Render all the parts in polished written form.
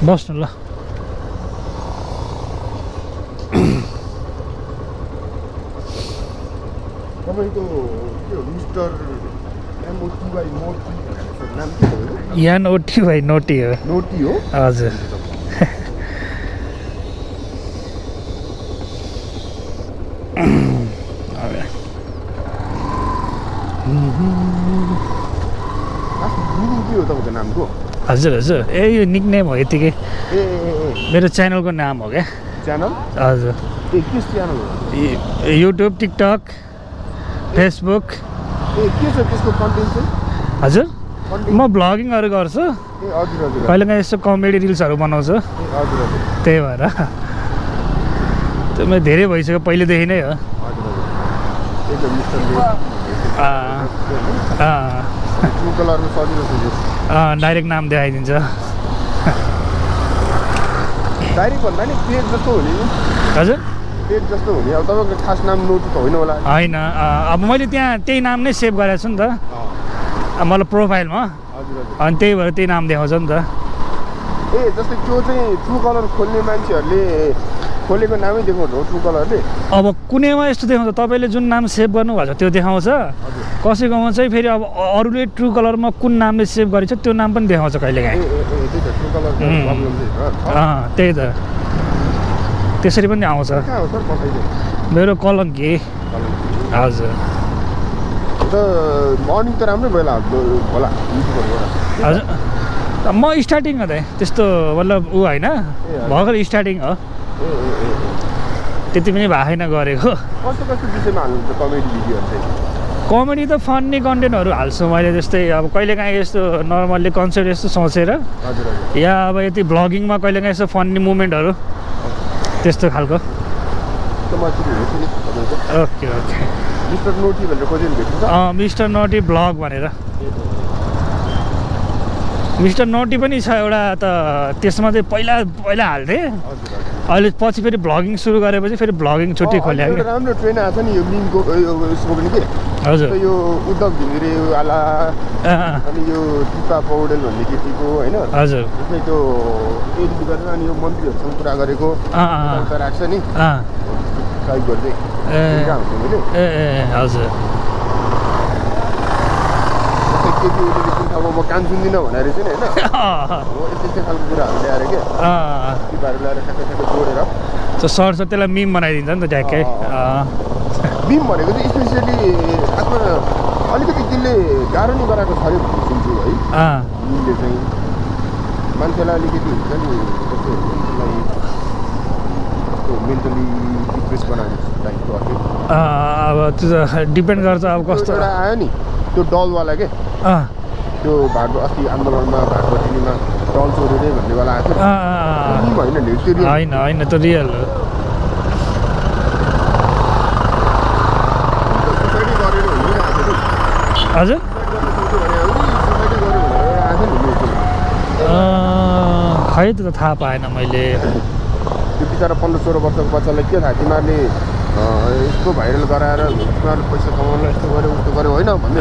बस्नु ल तपाईँको त्यो मिस्टर एमओटीवाई मोटी नाम के हो? यानओटी भाइ नोटी हो नोटी हो हजुर मिनिङ के हो तपाईँको नामको? हजुर हजुर ए यो निकनेम हो यतिकै ए मेरो च्यानलको नाम हो क्या च्यानल हजुर ए के च्यानल हो? युट्युब टिकटक फेसबुक ए के छ त्यसको कन्टेन्ट चाहिँ? हजुर कन्टेन्ट म भ्लगिङहरू गर्छु ए हजुर हजुर कहिलेकाहीँ यसो कमेडी रिल्सहरू बनाउँछु ए हजुर हजुर त्यही भएर त्यो मैले धेरै भइसक्यो पहिलेदेखि नै हो हजुर हजुर त्यही त मिस्टर ट्रु कलरमा सजिलो छ यो डाइरेक्ट नाम देखाइदिन्छ डाइरेक्ट भन्दा नि पेज जस्तो हो नि हजुर पेज जस्तो हो नि अब तपाईँको खास नाम नोटी त होइन होला होइन अब मैले त्यहाँ त्यही नाम नै सेभ गरेको छु नि त मलाई प्रोफाइलमा हजुर हजुर अनि त्यही भएर त्यही नाम देखाउँछ नि त ए जस्तै त्यो चाहिँ ट्रु कलर खोल्ने मान्छेहरूले खोलेको नामै देखाउँछ हो ट्रु कलरले अब कुनैमा यस्तो देखाउँछ तपाईँले जुन नाम सेभ गर्नुभएको छ त्यो देखाउँछ कसैकोमा चाहिँ फेरि अब अरूले ट्रु कलरमा कुन नामले सेभ गरेको छ त्यो नाम पनि देखाउँछ ए कहिलेकाहीँ त्यही त ट्रु कलरको प्रब्लम चाहिँ त्यही त त्यसरी पनि आउँछ कहाँ हो सर पठाइदिनु मेरो कलङ्की हजुर त मर्निङ त राम्रै भइला होला युट्युबहरूबाट हजुर म स्टार्टिङ हो त त्यस्तो मतलब ऊ होइन भर्खर स्टार्टिङ हो ए ए ए त्यति पनि भएको छैन गरेको कस्तो कस्तो विषयमा हाल्नुहुन्छ कमेडी भिडियोहरू चाहिँ कमेडी त फन्नी कन्टेन्टहरू हाल्छु मैले जस्तै अब कहिलेकाहीँ यस्तो नर्मल्ली कन्सेप्ट यस्तो सोचेर हजुर हजुर या अब यति भ्लगिङमा कहिलेकाहीँ यस्तो फन्नी मुमेन्टहरू त्यस्तो खालको त म एकचोटि हेर्छु नि तपाईँको ओके ओके मिस्टर नोटी भनेर खोजेर भेट्नु छ मिस्टर नटी भ्लग भनेर मिस्टर नटी पनि छ एउटा त त्यसमा चाहिँ पहिला पहिला हाल्थेँ हजुर हजुर अहिले पछि फेरि भ्लगिङ सुरु गरेपछि फेरि भ्लगिङ छुट्टी खोल्यो एउटा कि राम्रो ट्रेन आएको छ नि यो मिमको यसको पनि के हजुर यो उद्धव घिमिरेवाला अनि यो टिपा पौडेल भन्ने केटीको होइन हजुर जस्तै त्यो एडिट गरेर अनि यो मन्त्रीहरूसँग कुरा गरेको राख्छ नि टाइप गर्दै ए हुन्छ मैले ए ए हजुर जस्तै केटी उहिले कुन ठाउँमा म कान सुन्दिनँ भनेर चाहिँ होइन यस्तो यस्तो खालको कुराहरू ल्याएर क्या टिपाहरू ल्याएर ठ्याक्कै ठ्याक्कै जोडेर त्यो सर्ट छ त्यसलाई मिम बनाइदिन्छ नि त ट्याक्कै मिम भनेको चाहिँ स्पेसियली आफ्नो अलिकति त्यसले गाह्रो नै गराएको छ अरे भन्ने सुन्छु है मिमले चाहिँ मान्छेलाई अलिकति हुन्छ नि जस्तो मान्छेलाई मेन्टली डिप्रेस बनाउने टाइपको अर्कै अब त्यो त डिपेन्ड गर्छ अब कस्तो एउटा आयो नि त्यो डलवाला के त्यो भाग अस्ति आन्दोलनमा भागवतीमा डल चोरेरै भन्नेवाला आएको थियो मिम होइन नि त्यो real। होइन होइन त्यो रियल हो सुसाइड गरेर हुनु नि आएको थियो हजुर खै त थाहा पाएन मैले त्यो बिचरा 15-16 वर्षको बच्चालाई के थाहा तिमीहरूले यस्तो भाइरल गराएर तिमीहरूले पैसा कमाउनु यस्तो गऱ्यो उस्तो गऱ्यो होइन भन्ने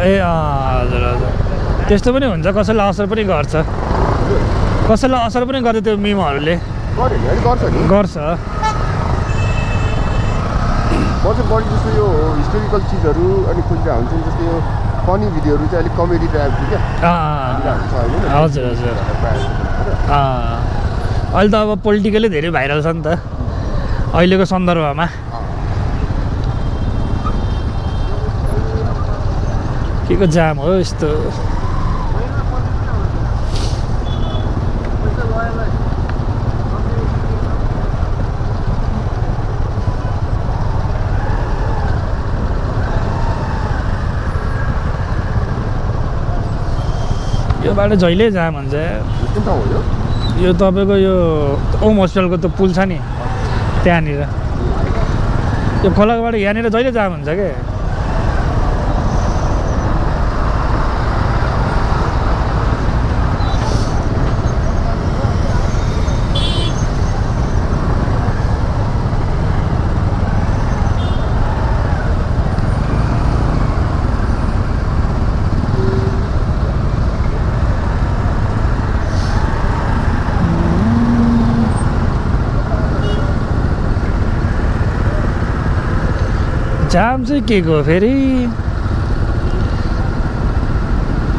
ए हजुर हजुर त्यस्तो पनि हुन्छ कसैलाई असर पनि गर्छ कसैलाई असर पनि गर्छ त्यो मिमहरूले गऱ्यो नि अलिक गर्छ नि गर्छ म चाहिँ बढी जस्तो यो हिस्टोरिकल चिजहरू अनि खोजिरहेको हुन्छ नि जस्तो यो फनी भिडियोहरू चाहिँ अलिक कमेडी टाइपको क्या हुन्छ होइन हजुर हजुर अहिले त अब पोलिटिकली धेरै भाइरल छ नि त अहिलेको सन्दर्भमा के को जाम हो यस्तो यो बाटो जहिले जाम हुन्छ कुन ठाउँ हो यो तपाईँको यो ओम हस्पिटलको त्यो पुल छ नि त्यहाँनिर यो खोलाको बाटो यहाँनिर जहिले जाम हुन्छ क्या जाम चाहिँ के को फेरि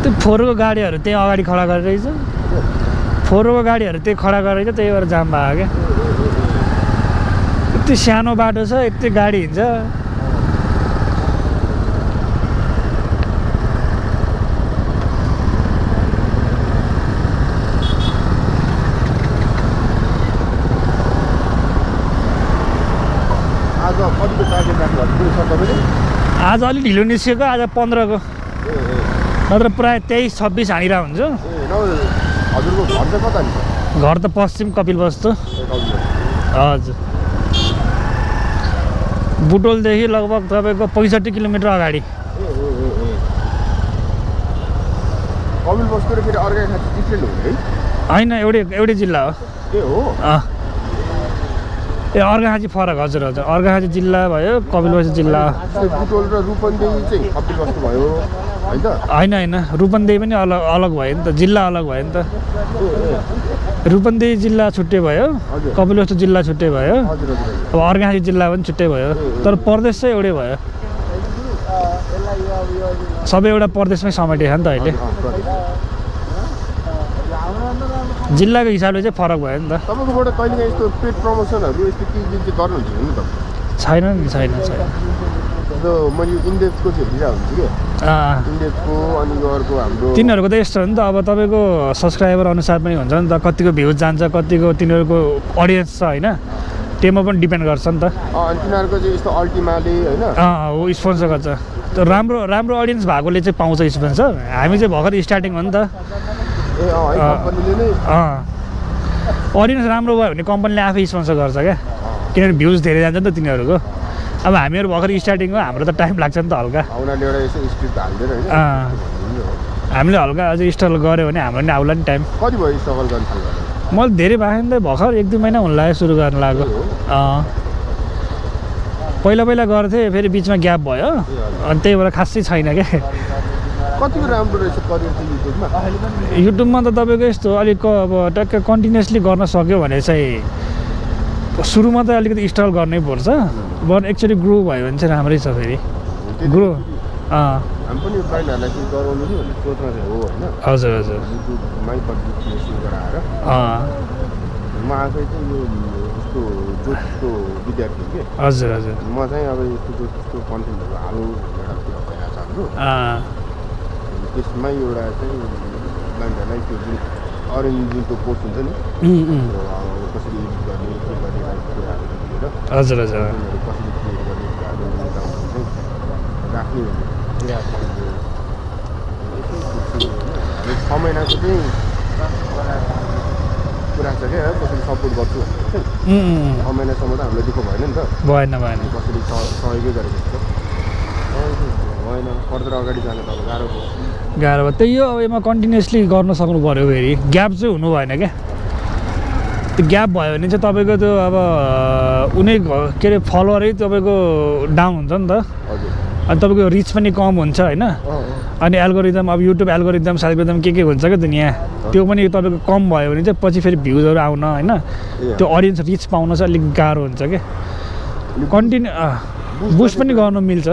त्यो फोहोरको गाडीहरू त्यही अगाडि खडा गरेर रहेछ फोहोरको गाडीहरू त्यही खडा गरेर त्यही भएर जाम भएको क्या यति सानो बाटो छ यति गाडी हिँड्छ आज अलिक ढिलो निस्केको आज 15 को नत्र प्रायः 23-26 हानिरहेको हुन्छु हजुरको घर चाहिँ कता नि घर त पश्चिम कपिलवस्तु हजुर बुटोलदेखि लगभग तपाईँको 65 किलोमिटर अगाडि कपिलवस्तु र फेरि अर्कै खाँची डिफ्रेन्ट हो है होइन एउटै जिल्ला हो ए हो ए अर्घाखाँची फरक हजुर हजुर अर्घाखाँची जिल्ला भयो कपिलवस्तु जिल्ला बुटोल र रूपन्देही चाहिँ कपिलवस्तु भयो होइन त होइन रूपन्देही पनि अलग भयो नि त जिल्ला अलग भयो नि त रूपन्देही जिल्ला छुट्टै भयो कपिलवस्तु जिल्ला छुट्टै भयो अब अर्घाखाँची जिल्ला पनि छुट्टै भयो तर प्रदेश चाहिँ एउटै भयो सबै एउटा प्रदेशमै समेटिएको छ नि त अहिले जिल्लाको हिसाबले चाहिँ फरक भयो नि त तपाईँकोबाट कहिलेकाहीँ यस्तो पेड प्रमोसनहरू यस्तो के जुन चाहिँ गर्नुहुन्छ नि त छैन नि छैन मैले इन्डेक्सको चाहिँ हेरिरहेको हुन्छु कि इन्डेक्सको अनि अर्को हाम्रो तिनीहरूको त यस्तो हो नि त अब तपाईँको सब्सक्राइबर अनुसार पनि हुन्छ नि त कतिको भ्युज जान्छ कतिको तिनीहरूको अडियन्स छ होइन त्योमा पनि डिपेन्ड गर्छ नि त अनि तिनीहरूको चाहिँ यस्तो अल्टिमाले होइन हो स्पोन्सर गर्छ त्यो राम्रो अडियन्स भएकोले चाहिँ पाउँछ स्पोन्सर हामी चाहिँ भर्खर स्टार्टिङ हो नि त अडियन्स राम्रो भयो भने कम्पनीले आफै स्पोन्सर गर्छ क्या किनभने भ्युज धेरै जान्छ नि त तिनीहरूको अब हामीहरू भर्खर स्टार्टिङ हो हाम्रो त टाइम लाग्छ नि त हल्का हामीले हल्का अझै स्ट्रगल गऱ्यो भने हाम्रो नि आउला नि टाइम कति भयो स्ट्रगल गर्न थाल्नु मैले धेरै भएको नि त भर्खर 1-2 महिना हुन लाग्यो सुरु गर्न लाग्यो पहिला गर्थेँ फेरि बिचमा ग्याप भयो अनि त्यही भएर खासै छैन क्या कतिको राम्रो रहेछ करियर चाहिँ युट्युबमा त तपाईँको यस्तो अलिक अब टक्क कन्टिन्युसली गर्न सक्यो भने चाहिँ सुरुमा त अलिकति स्ट्रगल गर्नै पर्छ बट एक्चुअली ग्रो भयो भने चाहिँ राम्रै छ फेरि ग्रो हामी पनि क्लाइन्टहरूलाई चाहिँ गराउनु कि भन्ने सोचमा चाहिँ हो होइन हजुर हजुर युट्युबमै कन्टिन्युसली गराएर म आफै चाहिँ यो यस्तो जोसको विद्यार्थी कि हजुर हजुर म चाहिँ अब यस्तो कन्टेन्टहरू हालौँ एउटा कुरा भइरहेको छ हाम्रो त्यसमै एउटा चाहिँ क्लाइन्टहरूलाई त्यो जुन अरेन्जिङको कोर्स हुन्छ नि कसरी एडिट गर्ने के गर्ने कुराहरू लिएर हजुर हजुर कसरी क्रिएट गर्ने कुराहरू राख्ने हामी 6 महिनाको चाहिँ कुरा छ क्या कसरी सपोर्ट गर्छु भने 6 महिनासम्म त हामीलाई दुःख भएन नि त भएन कसरी सहयोगै गरेको छ भएन फर्दर अगाडि जान त गाह्रो भयो त्यही हो अब यसमा कन्टिन्युसली गर्न सक्नु पऱ्यो फेरि ग्याप चाहिँ हुनु भएन क्या त्यो ग्याप भयो भने चाहिँ तपाईँको त्यो अब उनी के अरे फलोवरै तपाईँको डाउन हुन्छ नि त अनि तपाईँको रिच पनि कम हुन्छ होइन अनि एल्गोरिदम अब युट्युब एल्गोरिदम के हुन्छ क्या दुनियाँ त्यो पनि तपाईँको कम भयो भने चाहिँ पछि फेरि भ्युजहरू आउन होइन त्यो अडियन्स रिच पाउन चाहिँ अलिक गाह्रो हुन्छ क्या बुस्ट पनि गर्न मिल्छ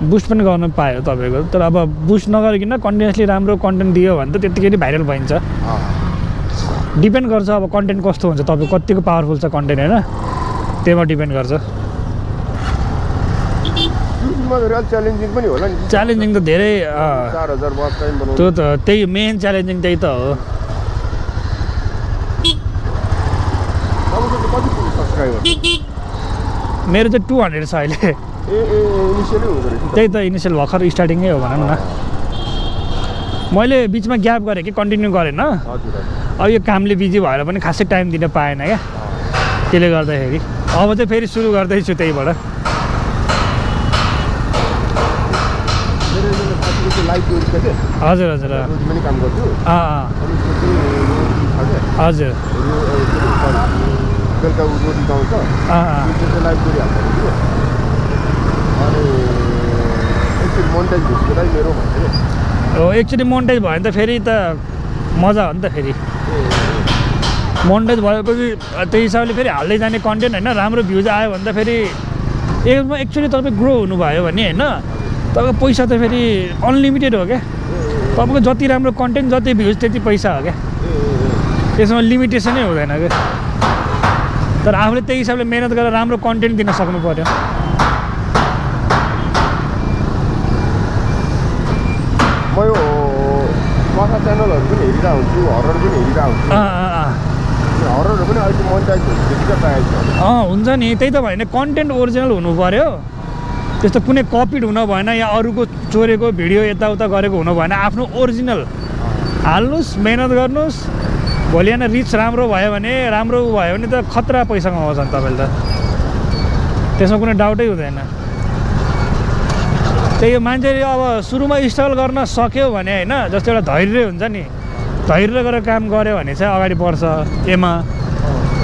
बुस्ट पनि गर्न पायो तपाईँको तर अब बुस्ट नगरिकन कन्टिन्युसली राम्रो कन्टेन्ट दियो भने त त्यत्तिकै नै भाइरल भइन्छ डिपेन्ड गर्छ अब कन्टेन्ट कस्तो हुन्छ तपाईँ कतिको पावरफुल छ कन्टेन्ट होइन त्यसमा डिपेन्ड गर्छ च्यालेन्जिङ त धेरै त्यो त त्यही मेन च्यालेन्जिङ त्यही त हो मेरो चाहिँ 200 छ अहिले त्यही त इनिसियल भर्खर स्टार्टिङै हो भनौँ न मैले बिचमा ग्याप गरेँ कि कन्टिन्यू गरेन अब यो कामले बिजी भएर पनि खासै टाइम दिन पाएन क्या त्यसले गर्दाखेरि अब चाहिँ फेरि सुरु गर्दैछु त्यहीबाट हजुर हजुर हजुर एक्चुअली मोन्टाइज भयो भने त फेरि त मजा हो नि त फेरि मोन्टाइज भएपछि त्यही हिसाबले फेरि हाल्दै जाने कन्टेन्ट होइन राम्रो भ्युज आयो भने त फेरि यसमा एक्चुअली तपाईँ ग्रो हुनुभयो भने होइन तपाईँको पैसा त फेरि अनलिमिटेड हो क्या तपाईँको जति राम्रो कन्टेन्ट जति भ्युज त्यति पैसा हो क्या यसमा लिमिटेसनै हुँदैन क्या तर आफूले त्यही हिसाबले मेहनत गरेर राम्रो कन्टेन्ट दिन सक्नु पऱ्यो म यो कथा च्यानलहरू पनि हेरिरहेको हुन्छु हरर पनि हेरिरहेको हुन्छु हररहरू पनि अहिले मोनिटाइज पाएको छ हुन्छ नि त्यही त भएन कन्टेन्ट ओरिजिनल हुनु पऱ्यो त्यस्तो कुनै कपिड हुन भएन या अरूको चोरेको भिडियो यताउता गरेको हुनु भएन आफ्नो ओरिजिनल हाल्नुहोस् मेहनत गर्नुहोस् भोलि होइन रिच राम्रो भयो भने त खतरा पैसा कमाउँछ नि तपाईँले त त्यसमा कुनै डाउटै हुँदैन त्यही मान्छेले अब सुरुमा स्ट्रगल गर्न सक्यो भने होइन जस्तो एउटा धैर्य हुन्छ नि धैर्य गरेर काम गऱ्यो भने चाहिँ अगाडि बढ्छ एमा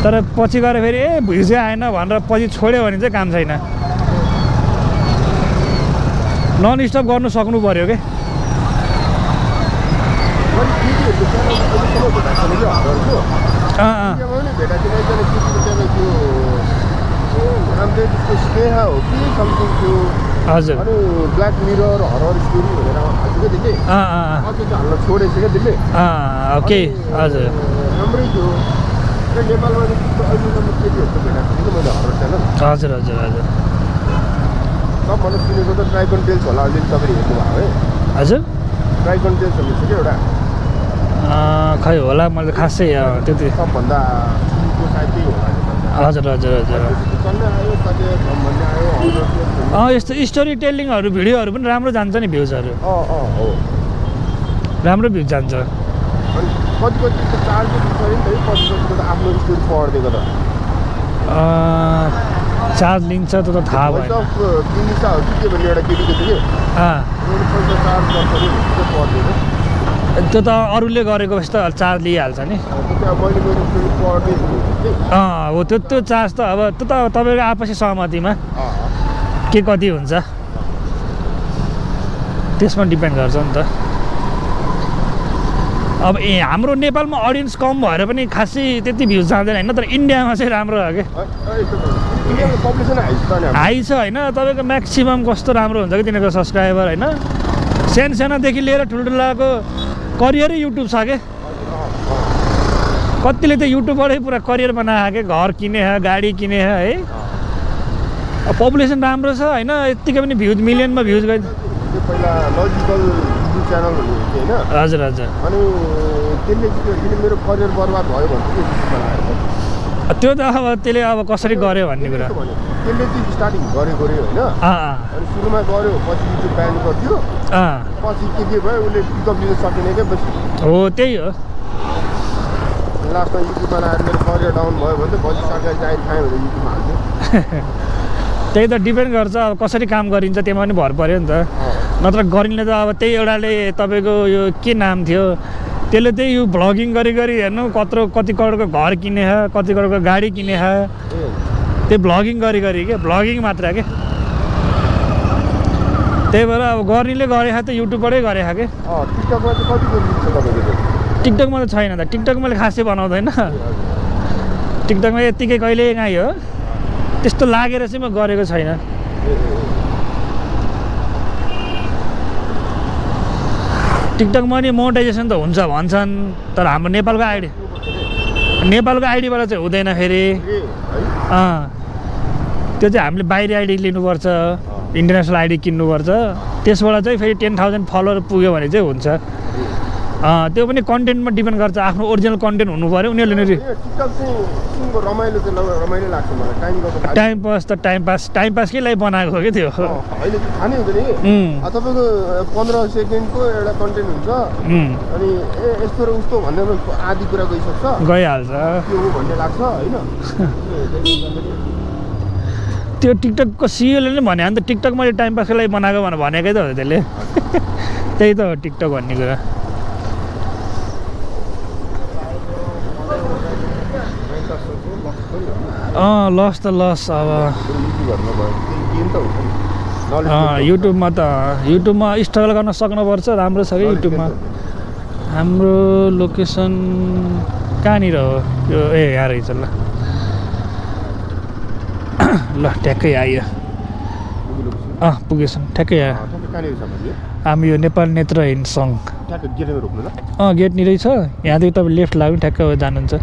तर पछि गएर फेरि भ्युजै आएन भनेर पछि छोड्यो भने चाहिँ काम छैन नन स्टप गर्नु सक्नु पऱ्यो क्या हजुर अनि ब्ल्याक मिरर हरर स्टोरी भनेर हाल्छु क्या त्यसले हाल्न छोडेछ क्या त्यसले ओके हजुर राम्रै थियो र नेपालमा अहिलेसम्म केटीहरूको भेटाएको थिएँ मैले हरर च्यानल हजुर हजुर हजुर सबभन्दा सुनेको त ट्राइकन टेल्स होला अलिअलि तपाईँले हेर्नुभयो है हजुर ट्राइकन टेल्स भन्ने छ क्या एउटा खै होला मैले त खासै त्यति सबभन्दा सुनेको सायद त्यही होला हजुर हजुर हजुर चल्दै आयो कति भन्ने आयो यस्तो स्टोरी टेलिङहरू भिडियोहरू पनि राम्रो जान्छ नि भ्युजहरू हो राम्रो भ्युज जान्छ अनि कति कति त चार्ज दिन्छ नि त कति कतिको त आफ्नो स्टोरी पढिदिएको त चार्ज लिन्छ त थाहा भएन किनिसाहरू के भन्ने एउटा केटीको थियो कि पैसा चार्ज गर्छ नि पढ्दिएको त्यो त अरूले गरेको जस्तो चार्ज लिइहाल्छ नि मैले मेरो स्टोरी पढ्दै हो त्यो चार्ज त अब त्यो त तपाईँको आपसी सहमतिमा के कति हुन्छ त्यसमा डिपेन्ड गर्छ नि त अब हाम्रो नेपालमा अडियन्स कम भएर पनि खासै त्यति भ्युज जाँदैन होइन तर इन्डियामा चाहिँ राम्रो हो क्या हाई छ होइन तपाईँको म्याक्सिमम् कस्तो राम्रो हुन्छ कि तिनीहरूको सब्सक्राइबर होइन सानोदेखि लिएर ठुल्ठुलाको करियरै युट्युब छ क्या कतिले त युट्युबबाटै पुरा करियर बनायो क्या घर किने गाडी किने है पपुलेसन राम्रो छ होइन यत्तिकै पनि भ्युज मिलियनमा भ्युज गयो पहिला लजिकल युट्युब च्यानलहरू होइन हजुर हजुर अनि त्यसले मेरो करियर बर्बाद भयो भने त्यो त अब त्यसले अब कसरी गर्यो भन्ने कुरा त्यसले चाहिँ स्टार्टिङ गरेको रे होइन अनि सुरुमा गऱ्यो पछि युट्युब ब्यान गरिदियो पछि के भयो उसले पिकअप लिन सकेन क्या पछि हो त्यही हो लास्टमा युट्युबमा आएर मेरो करियर डाउन भयो भने चाहिँ पछि सरकारी चाहे खायो भने युट्युबमा हाल्थ्यो त्यही त डिपेन्ड गर्छ अब कसरी काम गरिन्छ त्यसमा पनि भर पऱ्यो नि त नत्र गरिने त अब त्यही एउटाले तपाईँको यो के नाम थियो त्यसले त्यही यो भ्लगिङ गरी हेर्नु कति करोडको घर किने कति करोडको गाडी किने त्यही भ्लगिङ गरी क्या भ्लगिङ मात्र क्या त्यही भएर अब गर्नेले गरेको त युट्युबबाटै गरेको क्या टिकटकमा त छैन त टिकटक मैले खासै बनाउँदैन टिकटकमा यत्तिकै कहिले काहीँ हो त्यस्तो लागेर चाहिँ म गरेको छैन टिकटकमा नि मोनेटाइजेसन त हुन्छ भन्छन् तर हाम्रो नेपालको आइडीबाट चाहिँ हुँदैन फेरि त्यो चाहिँ हामीले बाहिरी आइडी लिनुपर्छ इन्टरनेसनल आइडी किन्नुपर्छ त्यसबाट चाहिँ फेरि 10,000 फलोवर पुग्यो भने चाहिँ हुन्छ त्यो पनि कन्टेन्टमा डिपेन्ड गर्छ आफ्नो ओरिजिनल कन्टेन्ट हुनु पऱ्यो उनीहरूले टाइम पास के लागि बनाएको हो कि त्यो तपाईँको 15 सेकेन्डको एउटा कन्टेन्ट हुन्छ अनि यस्तो र उस्तो भन्दै आधी कुरा गइहाल्छ भन्ने लाग्छ होइन त्यो टिकटकको सिइओले नै भने अन्त टिकटक मैले टाइम पासको लागि बनाएको भनेकै त हो त्यसले त्यही त हो टिकटक भन्ने कुरा लस त लस अब युट्युबमा स्ट्रगल गर्न सक्नुपर्छ राम्रो छ कि युट्युबमा हाम्रो लोकेसन कहाँनिर हो यो यहाँ रहेछ ल ठ्याक्कै आयो पुगिलोपछि पुगेछौँ ठ्याक्कै यहाँ ठ्याक्कै कहाँनिर छ भने हामी यो नेपाल नेत्रहीन सङ्घ ठ्याक्कै गेटमा रोक्नु ल गेट निरै छ यहाँदेखि तपाईँ लेफ्ट लाग्नु ठ्याक्कै जानुहुन्छ